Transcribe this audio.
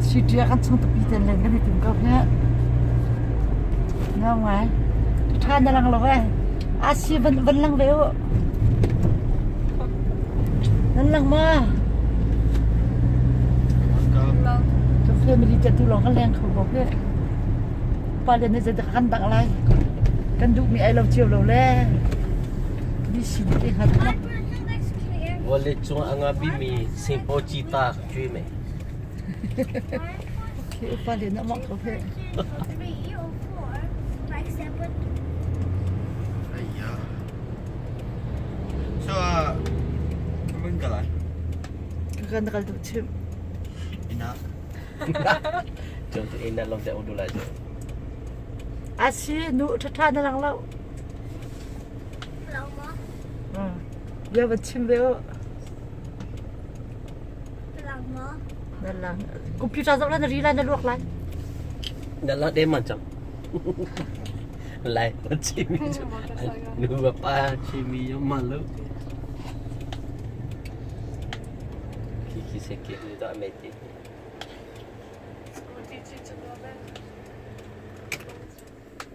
City ah kan chung tapi ten len kan i tim ko hi. Ngau ngai. Tha na lang lo eh. A si van van lang ve u. Nan lang ma? Ka family te tu lawng kan leng kho ko hi. Pa le nih zeidah kan dangh lai. Kan duhmi ai lo cio lo le. Mi sin te hngat na. Vawleicung a ngah bikmi singpaw cita cui mei. Okay, upa le na mong ko he. So, mun ka lai? Kan kal duh chim. Ina. Jom tu ina long te udu lai jo. Asi nu ṭhaṭha na lang lo. Bia van chim ve u. Na lang. Computer zoh la na ri lai na luak lai. Na la de man chang. Lai ma chimi chu. Nu va pa chimi yo ma lo. Ki ki se ki ni da me ti.